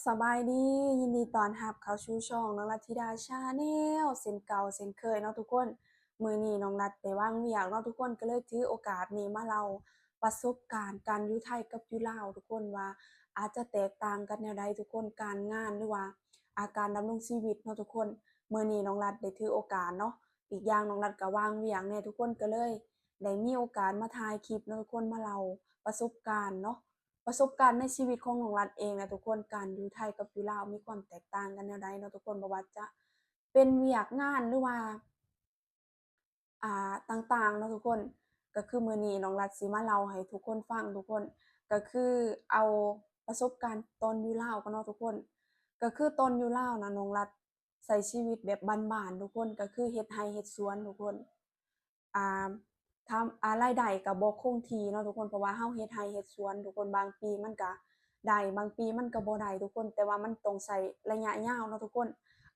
ສະບາຍດີ ຍິນດີຕ້ອນຮັບເຂົ້າສູ່ຊ່ອງນ້ອງລັດທິດາ Channel ເຊັ່ນເກົ່າເຊັ່ນເຄີຍເນາະທຸກຄົນ. ມື້ນີ້ນ້ອງລັດໄດ້ວ່າງວຽກເນາະທຸກຄົນ ກໍເລີຍຖືໂອກາດນີ້ມາເລົ່າປະສົບການການຢູ່ໄທກັບຢູ່ລາວທຸກຄົນ ວ່າອາດຈະແຕກຕ່າງກັນແນວໃດທຸກຄົນ, ການງານ ຫຼືວ່າ ອາ ການດຳລົງຊີວິດເນາະທຸກຄົນ. ມື້ນີ້ນ້ອງລັດໄດ້ຖືໂອກາດເນາະ, ອີກຢ່າງນ້ອງລັດກໍວ່າງວຽກແດ່ທຸກຄົນ ກໍເລີຍໄດ້ມີໂອກາດມາຖ່າຍຄລິບເນາະທຸກຄົນ ມາເລົ່າປະສົບການເນາະ. ປະສົບການໃນຊີວິດຂອງນ້ອງລັດເອງນະທຸກຄົນ, ການຢູ່ໄທກັບຢູ່ລາວມີຄວາມແຕກຕ່າງກັນແນວໃດເນາະທຸກຄົນ, ບໍ່ວ່າຈະເປັນວຽກງານ ຫຼືວ່າ ອ່າ ຕ່າງໆເນາະທຸກຄົນ. ກໍຄືມື້ນີ້ນ້ອງລັດຊິມາເລົ່າໃຫ້ທຸກຄົນຟັງທຸກຄົນ, ກໍຄືເອົາປະສົບການຕອນຢູ່ລາວກ່ອນເນາະທຸກຄົນ. ກໍຄືຕອນຢູ່ລາວນະ ນ້ອງລັດ ໃຊ້ຊີວິດແບບບ້ານໆທຸກຄົນ, ກໍຄືເຮັດໄຮ່ເຮັດສວນທຸກຄົນ. ອ່າ ຖາມ ອ່າ ລາຍໄດ້ກໍບໍ່ຄົງທີ່ເນາະທຸກຄົນ, ເພາະວ່າເຮົາເຮັດໄຮ່ເຮັດສວນທຸກຄົນ, ບາງປີມັນກໍໄດ້ ບາງປີມັນກໍບໍ່ໄດ້ທຸກຄົນ, ແຕ່ວ່າມັນຕ້ອງໃຊ້ໄລຍະຍາວເນາະທຸກຄົນ.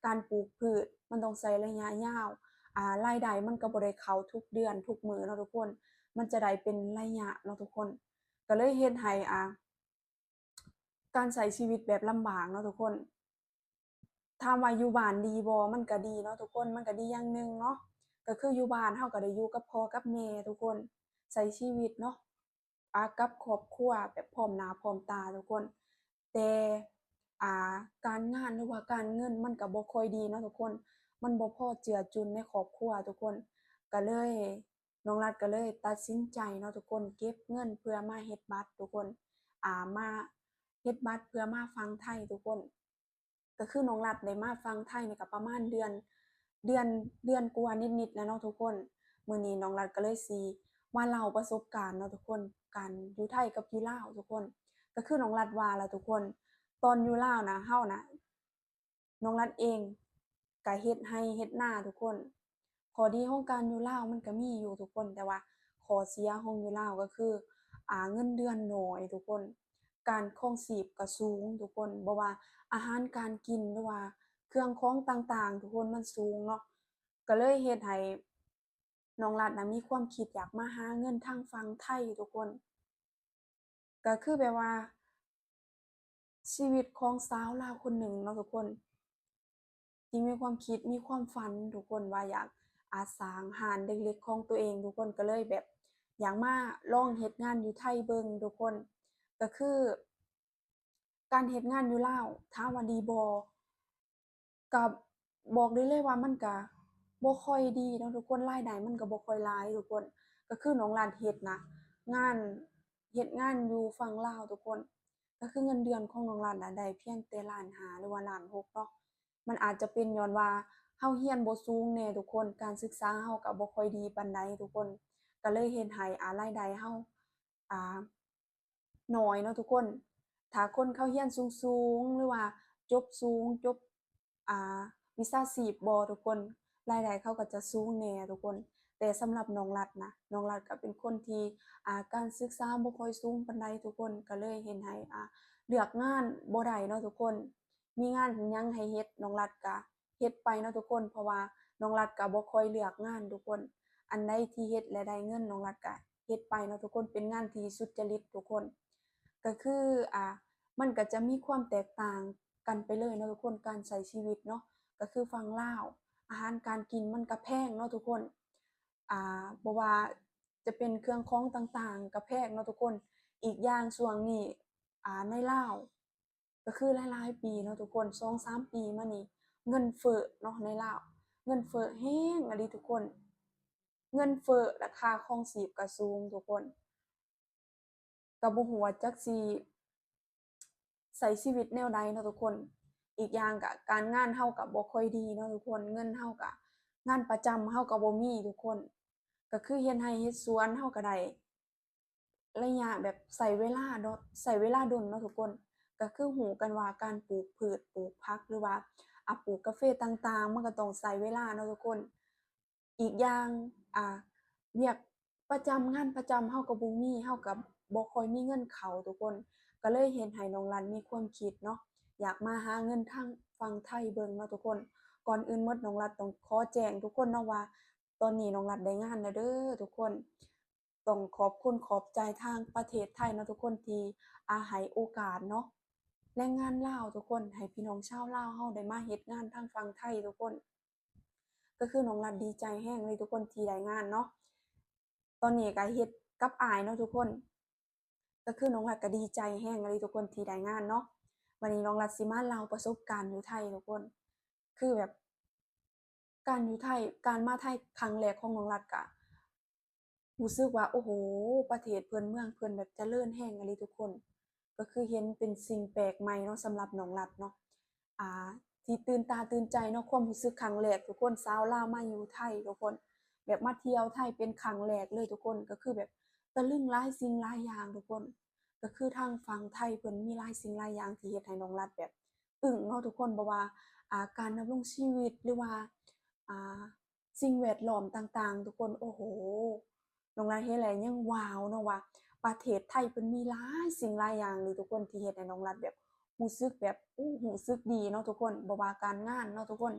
ການປູກພືດມັນຕ້ອງໃຊ້ໄລຍະຍາວ, ອ່າ ລາຍໄດ້ມັນກໍບໍ່ໄດ້ເຂົ້າທຸກເດືອນທຸກມື້ເນາະທຸກຄົນ, ມັນຈະໄດ້ເປັນໄລຍະເນາະທຸກຄົນ. ກໍເລີຍເຮັດໃຫ້ ອ່າ ການໃຊ້ຊີວິດແບບລຳບາກເນາະທຸກຄົນ. ຖາມວ່າຢູ່ບ້ານດີບໍ່? ມັນກະດີເນາະທຸກຄົນ, ມັນກະດີຢ່າງໜຶ່ງເນາະ, ກໍຄືຢູ່ບ້ານເຮົາກໍໄດ້ຢູ່ກັບພໍ່ກັບແມ່ທຸກຄົນ, ໃຊ້ຊີວິດເນາະ ອາ ກັບຄອບຄົວແບບພ້ອມໜ້າພ້ອມຕາທຸກຄົນ. ແຕ່ ອ່າ ການງານ ຫຼືວ່າການເງິນມັນກໍບໍ່ຄ່ອຍດີເນາະທຸກຄົນ, ມັນບໍ່ພໍເຈືອຈຸນໃນຄອບຄົວທຸກຄົນ. ກໍເລີຍ ນ້ອງລັດກໍເລີຍຕັດສິນໃຈເນາະທຸກຄົນ, ເກັບເງິນເພື່ອມາເຮັດບັດທຸກຄົນ, ອ່າ ມາເຮັດບັດເພື່ອມາຝັ່ງໄທທຸກຄົນ. ກໍຄືນ້ອງລັດໄດ້ມາຝັ່ງໄທນີ້ກໍປະມານເດືອນ ເດືອນ ເດືອນກວ່ານິດໆແລ້ວເນາະທຸກຄົນ. ມື້ນີ້ນ້ອງລັດກໍເລີຍຊິມາເລົ່າປະສົບການເນາະທຸກຄົນ, ການຢູ່ໄທກັບຢູ່ລາວທຸກຄົນ. ກໍຄືນ້ອງລັດວ່າລະທຸກຄົນ, ຕອນຢູ່ລາວນະ ເຮົານະ ນ້ອງລັດເອງກະເຮັດໄຮ່ເຮັດນາທຸກຄົນ. ຂໍ້ດີຂອງການຢູ່ລາວມັນກະມີຢູ່ທຸກຄົນ, ແຕ່ວ່າຂໍ້ເສຍຂອງຢູ່ລາວກໍຄື ອາ ເງິນເດືອນໜ້ອຍທຸກຄົນ, ການຄອງຊີບກະສູງທຸກຄົນ, ບໍ່ວ່າອາຫານການກິນ ຫຼືວ່າເຄື່ອງຂອງຕ່າງໆທຸກຄົນ ມັນສູງເນາະ. ກະເລີຍເຮັດໃຫ້ນ້ອງລັດນະມີຄວາມຄິດຢາກມາຫາເງິນທາງຝັ່ງໄທທຸກຄົນ. ກໍຄືແບບວ່າຊີວິດຂອງສາວລາວຄົນໜຶ່ງເນາະທຸກຄົນ ທີ່ມີຄວາມຄິດ ມີຄວາມຝັນທຸກຄົນ ວ່າຢາກ ອາ ສ້າງຮ້ານເລັກໆຂອງຕົວເອງທຸກຄົນ, ກໍເລີຍແບບຢາກມາລອງເຮັດງານຢູ່ໄທເບິ່ງທຸກຄົນ. ກໍຄື ການເຮັດງານຢູ່ລາວ ຖາມວ່າດີບໍ່? ກະບອກໄດ້ເລີຍວ່າມັນກະບໍ່ຄ່ອຍດີເນາະທຸກຄົນ, ລາຍໄດ້ມັນກະບໍ່ຄ່ອຍຫຼາຍທຸກຄົນ. ກະຄືນ້ອງລັດເຮັດນະ ງານ ເຮັດງານຢູ່ຝັ່ງລາວທຸກຄົນ, ກະຄືເງິນເດືອນຂອງນ້ອງລັດນະໄດ້ພຽງແຕ່ລ້ານຫ້າ ຫຼືວ່າລ້ານຫົກເນາະ. ມັນອາດຈະເປັນຍ້ອນວ່າເຮົາຮຽນບໍ່ສູງແດ່ທຸກຄົນ, ການສຶກສາເຮົາກະບໍ່ຄ່ອຍດີປານໃດທຸກຄົນ, ກະເລີຍເຮັດໃຫ້ ອາ ລາຍໄດ້ເຮົາ ອາ ໜ້ອຍເນາະທຸກຄົນ. ຖ້າຄົນເຂົາຮຽນສູງໆ ຫຼືວ່າຈົບສູງ ຈົບ ອາ ວິຊາຊີບບໍ່ທຸກຄົນ, ລາຍໄດ້ເຂົາກໍຈະສູງແດ່ທຸກຄົນ. ແຕ່ສຳລັບນ້ອງລັດນະ ນ້ອງລັດກໍເປັນຄົນທີ່ ອາ ການສຶກສາບໍ່ຄ່ອຍສູງປານໃດທຸກຄົນ, ກໍເລີຍເຮັດໃຫ້ ອາ ເລືອກງານບໍ່ໄດ້ເນາະທຸກຄົນ. ມີງານຫຍັງໃຫ້ເຮັດ ນ້ອງລັດກະເຮັດໄປເນາະທຸກຄົນ, ເພາະວ່ານ້ອງລັດກະບໍ່ຄ່ອຍເລືອກງານທຸກຄົນ. ອັນໃດທີ່ເຮັດແລ້ວໄດ້ເງິນ ນ້ອງລັດກະເຮັດໄປເນາະທຸກຄົນ, ເປັນງານທີ່ສຸດຈະລິດທຸກຄົນ. ກະຄື ອາ ມັນກະຈະມີຄວາມແຕກຕ່າງກັນໄປເລີຍເນາະທຸກຄົນ, ການໃຊ້ຊີວິດເນາະ. ກະຄືຝັ່ງລາວ ອາຫານການກິນມັນກະແພງເນາະທຸກຄົນ, ອາ ບໍ່ວ່າຈະເປັນເຄື່ອງຂອງຕ່າງໆກະແພງເນາະທຸກຄົນ. ອີກຢ່າງຊ່ວງນີ້ ອາ ໃນລາວ ກໍຄືຫຼາຍໆປີເນາະທຸກຄົນ, ສອງສາມປີມານີ້ ເງິນເຟີ້ເນາະໃນລາວ, ເງິນເຟີ້ແຮງອີ່ຫຼີທຸກຄົນ. ເງິນເຟີ້ ລາຄາຄອງຊີບກໍສູງທຸກຄົນ, ກໍບໍ່ຮູ້ວ່າຈັກຊິໃຊ້ຊີວິດແນວໃດເນາະທຸກຄົນ. ອີກຢ່າງກໍການງານເຮົາກໍບໍ່ຄ່ອຍດີເນາະທຸກຄົນ, ເງິນເຮົາກໍ ງານປະຈຳເຮົາກໍບໍ່ມີທຸກຄົນ, ກໍຄືເຮັດໄຮ່ເຮັດສວນເຮົາກໍໄດ້ ໄລຍະແບບໃຊ້ເວລາເນາະ ໃຊ້ເວລາດົນເນາະທຸກຄົນ. ກໍຄືຮູ້ກັນວ່າການປູກພືດ ປູກຜັກ ຫຼືວ່າ ອາ ປູກກາເຟຕ່າງໆ ມັນກໍຕ້ອງໃຊ້ເວລາເນາະທຸກຄົນ. ອີກຢ່າງ ອາ ວຽກປະຈຳ ງານປະຈຳເຮົາກໍບໍ່ມີ ເຮົາກໍບໍ່ຄ່ອຍມີເງິນເຂົ້າທຸກຄົນ. ກໍເລີຍເຮັດໃຫ້ນ້ອງລັດມີຄວາມຄິດເນາະ ຢາກມາຫາເງິນທາງຝັ່ງໄທເບິ່ງເນາະທຸກຄົນ. ກ່ອນອື່ນໝົດ ນ້ອງລັດຕ້ອງຂໍແຈ້ງທຸກຄົນເນາະວ່າ ຕອນນີ້ນ້ອງລັດໄດ້ງານແລ້ວເດີທຸກຄົນ. ຕ້ອງຂອບຄຸນຂອບໃຈທາງປະເທດໄທເນາະທຸກຄົນ ທີ່ ອາ ໃຫ້ໂອກາດເນາະ. ແຮງງານລາວທຸກຄົນ ໃຫ້ພີ່ນ້ອງຊາວລາວເຮົາໄດ້ມາເຮັດງານທາງຝັ່ງໄທທຸກຄົນ. ກໍຄືນ້ອງລັດດີໃຈແຮງເລີຍທຸກຄົນທີ່ໄດ້ງານເນາະ. ຕອນນີ້ກໍເຮັດກັບອ້າຍເນາະທຸກຄົນ. ກໍຄືນ້ອງລັດກໍດີໃຈແຮງເລີຍທຸກຄົນທີ່ໄດ້ງານເນາະ. ວັນນີ້ນ້ອງລັດຊິມາເລົ່າປະສົບການຢູ່ໄທທຸກຄົນ. ຄືແບບ ການຢູ່ໄທ ການມາໄທຄັ້ງແລກຂອງນ້ອງລັດກະຮູ້ສຶກວ່າ ໂອ້ໂຫ ປະເທດເພິ່ນ ເມືອງເພິ່ນແບບຈະເລີນແຮງອີ່ຫຼີທຸກຄົນ. ກໍຄືເຫັນເປັນສິ່ງແປກໃໝ່ເນາະ ສຳລັບນ້ອງລັດເນາະ ອ່າ ທີ່ຕື່ນຕາຕື່ນໃຈເນາະ ຄວາມຮູ້ສຶກຄັ້ງແລກທຸກຄົນ ຊາວລາວມາຢູ່ໄທທຸກຄົນ ແບບມາທ່ຽວໄທເປັນຄັ້ງແລກເລີຍທຸກຄົນ. ກໍຄືແບບຕະລຶງຫຼາຍສິ່ງຫຼາຍຢ່າງທຸກຄົນ. ກໍຄືທາງຝັ່ງໄທເພິ່ນມີຫຼາຍສິ່ງຫຼາຍຢ່າງທີ່ເຮັດໃຫ້ນ້ອງລັດແບບ ອຶ້ງເນາະທຸກຄົນ ບໍ່ວ່າ ອ່າ ການດຳລົງຊີວິດ ຫຼືວ່າ ອ່າ ສິ່ງແວດລ້ອມຕ່າງໆ ທຸກຄົນ. ໂອ້ໂຫ ນ້ອງລັດເຫັນແລ້ວຍັງວ້າວເນາະວ່າ ປະເທດໄທເພິ່ນມີຫຼາຍສິ່ງຫຼາຍຢ່າງເລີຍທຸກຄົນ ທີ່ເຮັດໃຫ້ນ້ອງລັດແບບຮູ້ສຶກແບບ ໂອ້ ຮູ້ສຶກດີເນາະທຸກຄົນ ບໍ່ວ່າການງານເນາະທຸກຄົນ.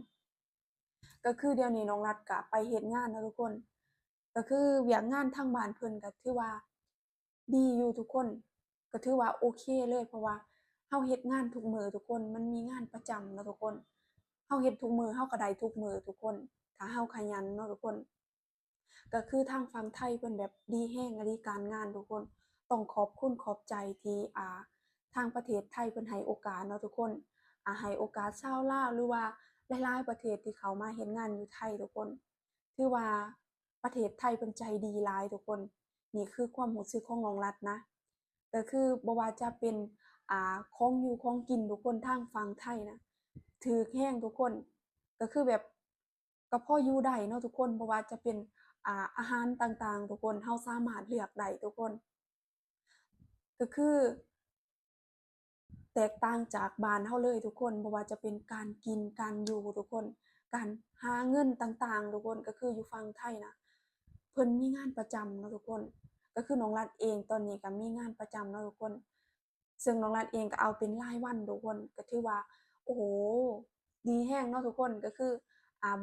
ກໍຄືດຽວນີ້ນ້ອງລັດກະໄປເຮັດງານເນາະທຸກຄົນ ກໍຄືວຽກງານທາງບ້ານເພິ່ນກໍຖືວ່າດີຢູ່ທຸກຄົນ ກໍຖືວ່າໂອເຄເລີຍ ເພາະວ່າເຮົາເຮັດງານທຸກມື້ທຸກຄົນ ມັນມີງານປະຈຳເນາະທຸກຄົນ ເຮົາເຮັດທຸກມື້ເຮົາກໍໄດ້ທຸກມື້ທຸກຄົນ ຖ້າເຮົາຂະຫຍັນເນາະທຸກຄົນ. ກໍຄືທາງຝັ່ງໄທເພິ່ນແບບດີແຮງອີ່ຫຼີການງານທຸກຄົນ ຕ້ອງຂອບຄຸນຂອບໃຈທີ່ ອ່າ ທາງປະເທດໄທເພິ່ນໃຫ້ໂອກາດເນາະທຸກຄົນ ອ່າ ໃຫ້ໂອກາດຊາວລາວ ຫຼືວ່າຫຼາຍໆປະເທດທີ່ເຂົ້າມາເຮັດງານຢູ່ໄທທຸກຄົນ. ຖືວ່າປະເທດໄທເພິ່ນໃຈດີຫຼາຍທຸກຄົນ. ນີ້ຄືຄວາມຮູ້ສຶກຂອງນ້ອງລັດນະ ກໍຄືບໍ່ວ່າຈະເປັນ ອ່າ ຂອງຢູ່ຂອງກິນທຸກຄົນ ທາງຝັ່ງໄທນະຖືກແຮງທຸກຄົນ ກໍຄືແບບ ກໍພໍຢູ່ໄດ້ເນາະທຸກຄົນ ບໍ່ວ່າຈະເປັນ ອ່າ ອາຫານຕ່າງໆທຸກຄົນ ເຮົາສາມາດເລືອກໄດ້ທຸກຄົນ ກໍຄືແຕກຕ່າງຈາກບ້ານເຮົາເລີຍທຸກຄົນ ບໍ່ວ່າຈະເປັນການກິນ ການຢູ່ທຸກຄົນ ການຫາເງິນຕ່າງໆທຸກຄົນ ກໍຄືຢູ່ຝັ່ງໄທນະ ເພິ່ນມີງານປະຈຳເນາະທຸກຄົນ ກໍຄືນ້ອງລັດເອງຕອນນີ້ກໍມີງານປະຈຳເນາະທຸກຄົນ ເຊິ່ງນ້ອງລັດເອງກໍເອົາເປັນລາຍວັນທຸກຄົນ ກໍຖືວ່າ ໂອ້ໂຫ ດີແຮງເນາະທຸກຄົນ ກໍຄື ອ່າ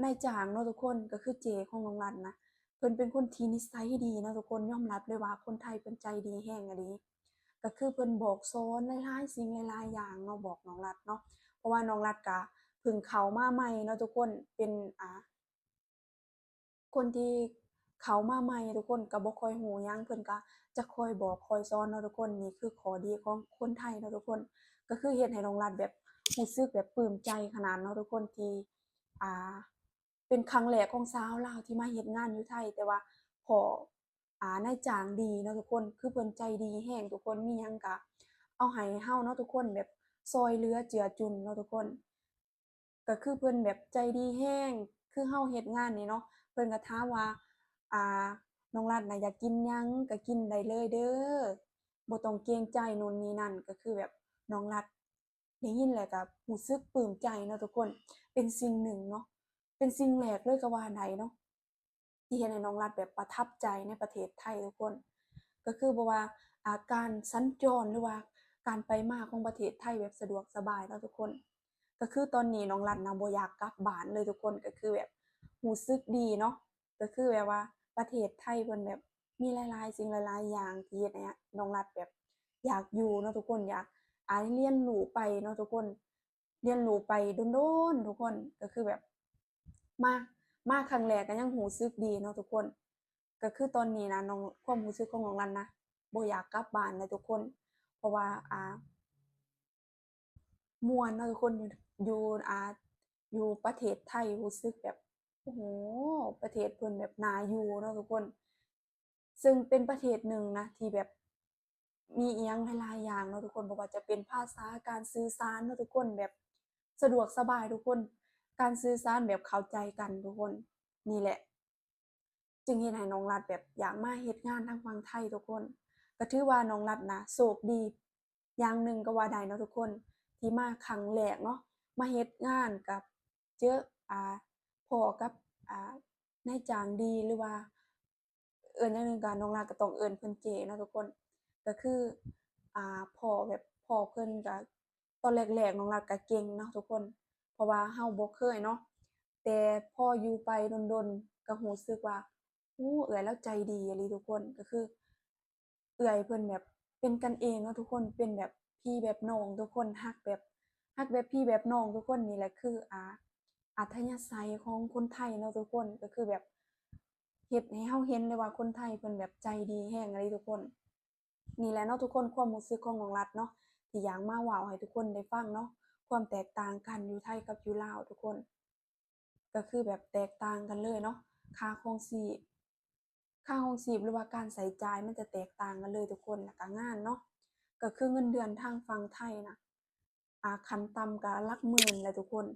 ນາຍຈ້າງເນາະທຸກຄົນ ກໍຄືເຈຂອງນ້ອງລັດນະ ເພິ່ນເປັນຄົນທີ່ນິໄສດີເນາະທຸກຄົນ ຍອມຮັບເລີຍວ່າຄົນໄທເພິ່ນໃຈດີແຮງອີ່ຫຼີ ກໍຄືເພິ່ນບອກສອນຫຼາຍໆສິ່ງຫຼາຍໆຢ່າງເນາະ ບອກນ້ອງລັດເນາະ ເພາະວ່ານ້ອງລັດກະເພິ່ງເຂົ້າມາໃໝ່ເນາະທຸກຄົນ ເປັນ ອ່າ ຄົນທີ່ເຂົ້າມາໃໝ່ທຸກຄົນກໍບໍ່ຄ່ອຍຮູ້ຫຍັງ ເພິ່ນກໍຈະຄອຍບອກຄອຍສອນເນາະທຸກຄົນ. ນີ້ຄືຂໍ້ດີຂອງຄົນໄທເນາະທຸກຄົນ ກໍຄືເຮັດໃຫ້ນ້ອງລັດແບບຮູ້ສຶກແບບປຶ້ມໃຈຂະໜາດເນາະທຸກຄົນ ທີ່ ອ່າ ເປັນຄັ້ງແລກຂອງຊາວລາວທີ່ມາເຮັດງານຢູ່ໄທ ແຕ່ວ່າພໍ້ ອ່າ ນາຍຈ້າງດີເນາະທຸກຄົນ ຄືເພິ່ນໃຈດີແຮງທຸກຄົນ ມີຫຍັງກະເອົາໃຫ້ເຮົາເນາະທຸກຄົນ ແບບຊ່ອຍເຫຼືອເຈືອຈຸນເນາະທຸກຄົນ. ກໍຄືເພິ່ນແບບໃຈດີແຮງ ຄືເຮົາເຮັດງານນີ້ເນາະ ເພິ່ນກໍຖາມວ່າ ອ່າ ນ້ອງລັດນະຢາກກິນຫຍັງກໍກິນໄດ້ເລີຍເດີ ບໍ່ຕ້ອງເກງໃຈໂນ່ນນີ້ນັ້ນ. ກໍຄືແບບນ້ອງລັດໄດ້ຍິນແລ້ວກໍຮູ້ສຶກປຶ້ມໃຈເນາະທຸກຄົນ ເປັນສິ່ງໜຶ່ງເນາະ ເປັນສິ່ງແລກເລີຍກໍວ່າໄດ້ເນາະ ທີ່ເຮັດໃຫ້ນ້ອງລັດແບບປະທັບໃຈໃນປະເທດໄທທຸກຄົນ. ກໍຄືບໍ່ວ່າ ອ່າ ການສັນຈອນ ຫຼືວ່າການໄປມາຂອງປະເທດໄທແບບສະດວກສະບາຍເນາະທຸກຄົນ. ກໍຄືຕອນນີ້ນ້ອງລັດນະບໍ່ຢາກກັບບ້ານເລີຍທຸກຄົນ ກໍຄືແບບຮູ້ສຶກດີເນາະ ກໍຄືແບບວ່າປະເທດໄທເພິ່ນແບບມີຫຼາຍໆສິ່ງຫຼາຍໆຢ່າງທີ່ເຮັດໃຫ້ນ້ອງລັດແບບຢາກຢູ່ເນາະທຸກຄົນ ຢາກ ອ່າ ຮຽນຮູ້ໄປເນາະທຸກຄົນ. ຮຽນຮູ້ໄປດົນໆທຸກຄົນ ກໍຄືແບບ ມາ ມາຄັ້ງແລກກໍຍັງຮູ້ສຶກດີເນາະທຸກຄົນ. ກໍຄືຕອນນີ້ນະ ນ້ອງ ຄວາມຮູ້ສຶກຂອງນ້ອງລັດນະ ບໍ່ຢາກກັບບ້ານແລ້ວທຸກຄົນ ເພາະວ່າ ອ່າ ມ່ວນເນາະທຸກຄົນ ຢູ່ ຢູ່ ອ່າ ຢູ່ປະເທດໄທ ຮູ້ສຶກແບບ ໂອ້ໂຫ ປະເທດເພິ່ນແບບໜ້າຢູ່ເນາະທຸກຄົນ. ເຊິ່ງເປັນປະເທດໜຶ່ງນະ ທີ່ແບບມີອີ່ຫຍັງຫຼາຍໆຢ່າງເນາະທຸກຄົນ ບໍ່ວ່າຈະເປັນພາສາ ການສື່ສານເນາະທຸກຄົນ ແບບສະດວກສະບາຍທຸກຄົນ ການສື່ສານແບບເຂົ້າໃຈກັນທຸກຄົນ. ນີ້ແຫຼະ ຈຶ່ງເຮັດໃຫ້ນ້ອງລັດແບບຢາກມາເຮັດງານທາງຝັ່ງໄທທຸກຄົນ. ກໍຖືວ່ານ້ອງລັດນະໂຊກດີຢ່າງໜຶ່ງກໍວ່າໄດ້ເນາະທຸກຄົນ ທີ່ມາຄັ້ງແລກເນາະ ມາເຮັດງານກັບ ເຈີ ອ່າ ພໍ້ກັບ ອ່າ ນາຍຈ້າງດີ ຫຼືວ່າເອີ້ນຢ່າງໜຶ່ງກໍ ນ້ອງລັດກໍຕ້ອງເອີ້ນເພິ່ນເຈເນາະທຸກຄົນ. ກໍຄື ອ່າ ພໍ້ແບບ ພໍ້ເພິ່ນກໍ ຕອນແລກໆນ້ອງລັດກໍເກັ່ງເນາະທຸກຄົນ ເພາະວ່າເຮົາບໍ່ເຄີຍເນາະ ແຕ່ພໍຢູ່ໄປດົນໆ ກໍຮູ້ສຶກວ່າ ໂອ້ ເອື້ອຍລາວໃຈດີອີ່ຫຼີທຸກຄົນ. ກໍຄື ເອື້ອຍເພິ່ນແບບເປັນກັນເອງເນາະທຸກຄົນ ເປັນແບບ ພີ່ແບບນ້ອງທຸກຄົນ ຮັກແບບ ຮັກແບບພີ່ແບບນ້ອງທຸກຄົນ. ນີ້ແຫຼະຄື ອາ ອັດທະຍາໄສຂອງຄົນໄທເນາະທຸກຄົນ ກໍຄືແບບເຮັດໃຫ້ເຮົາເຫັນເລີຍວ່າຄົນໄທເພິ່ນແບບໃຈດີແຮງອີ່ຫຼີທຸກຄົນ. ນີ້ແຫຼະເນາະທຸກຄົນ ຄວາມຮູ້ສຶກຂອງນ້ອງລັດເນາະ ທີ່ຢາກມາເວົ້າໃຫ້ທຸກຄົນໄດ້ຟັງເນາະ ຄວາມແຕກຕ່າງກັນຢູ່ໄທກັບຢູ່ລາວທຸກຄົນ. ກໍຄືແບບແຕກຕ່າງກັນເລີຍເນາະ ຄ່າຄອງຊີບ ຄ່າຄອງຊີບ ຫຼືວ່າການໃຊ້ຈ່າຍມັນຈະແຕກຕ່າງກັນເລີຍທຸກຄົນ. ແລ້ວກະງານເນາະ ກໍຄືເງິນເດືອນທາງຝັ່ງໄທນະ ອາ ຂັ້ນຕ່ຳກໍຫຼັກໝື່ນແຫຼະທຸກຄົນ.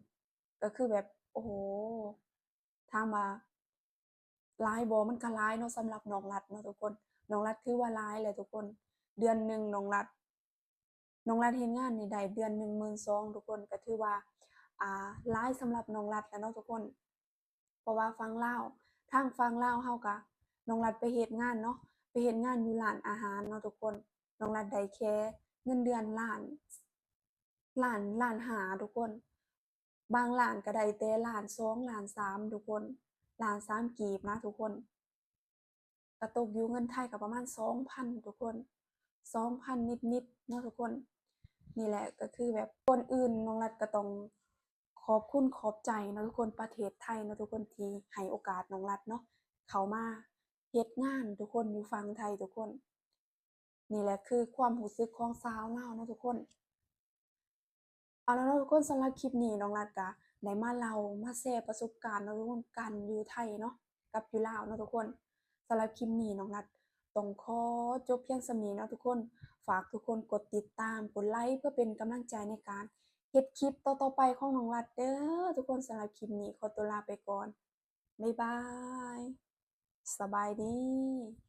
ກໍຄືແບບ ໂອ້ໂຫ ຖາມວ່າຫຼາຍບໍ່? ມັນກໍຫຼາຍເນາະ ສຳລັບນ້ອງລັດເນາະທຸກຄົນ. ນ້ອງລັດຖືວ່າຫຼາຍແຫຼະທຸກຄົນ. ເດືອນໜຶ່ງນ້ອງລັດ ນ້ອງລັດເຮັດງານນີ້ໄດ້ເດືອນໜຶ່ງໝື່ນສອງທຸກຄົນ ກໍຖືວ່າ ອາ ຫຼາຍສຳລັບນ້ອງລັດແຫຼະເນາະທຸກຄົນ. ເພາະວ່າຝັ່ງລາວ ທາງຝັ່ງລາວເຮົາກະ ນ້ອງລັດໄປເຮັດງານເນາະ ໄປເຮັດງານຢູ່ຮ້ານອາຫານເນາະທຸກຄົນ. ນ້ອງລັດໄດ້ແຄ່ເງິນເດືອນລ້ານ ລ້ານ ລ້ານຫ້າທຸກຄົນ. ບາງຮ້ານກໍໄດ້ແຕ່ລ້ານສອງ ລ້ານສາມທຸກຄົນ ລ້ານສາມກີບນະທຸກຄົນ. ກະຕົກຢູ່ເງິນໄທກໍປະມານສອງພັນທຸກຄົນ ສອງພັນນິດໆເນາະທຸກຄົນ. ນີ້ແຫຼະກໍຄືແບບ ກ່ອນອື່ນນ້ອງລັດກໍຕ້ອງຂອບຄຸນຂອບໃຈເນາະທຸກຄົນ ປະເທດໄທເນາະທຸກຄົນ ທີ່ໃຫ້ໂອກາດນ້ອງລັດເນາະ ເຂົ້າມາເຮັດງານທຸກຄົນ ຢູ່ຝັ່ງໄທທຸກຄົນ. ນີ້ແຫຼະຄືຄວາມຮູ້ສຶກຂອງຊາວລາວເນາະທຸກຄົນ. ເອົາລະເນາະທຸກຄົນ ສຳລັບຄລິບນີ້ນ້ອງລັດກະໄດ້ມາເລົ່າມາແຊປະສົບການເນາະທຸກຄົນ ການຢູ່ໄທເນາະ ກັບຢູ່ລາວເນາະທຸກຄົນ. ສຳລັບຄລິບນີ້ນ້ອງລັດຕ້ອງຂໍຈົບພຽງສ່ຳນີ້ເນາະທຸກຄົນ. ຝາກທຸກຄົນກົດຕິດຕາມ ກົດໄລ ເພື່ອເປັນກຳລັງໃຈໃນການເຮັດຄລິບຕໍ່ໆໄປຂອງນ້ອງລັດເດີທຸກຄົນ. ສຳລັບຄລິບນີ້ຂໍຕົວລາໄປກ່ອນ ບາຍບາຍ ສະບາຍດີ.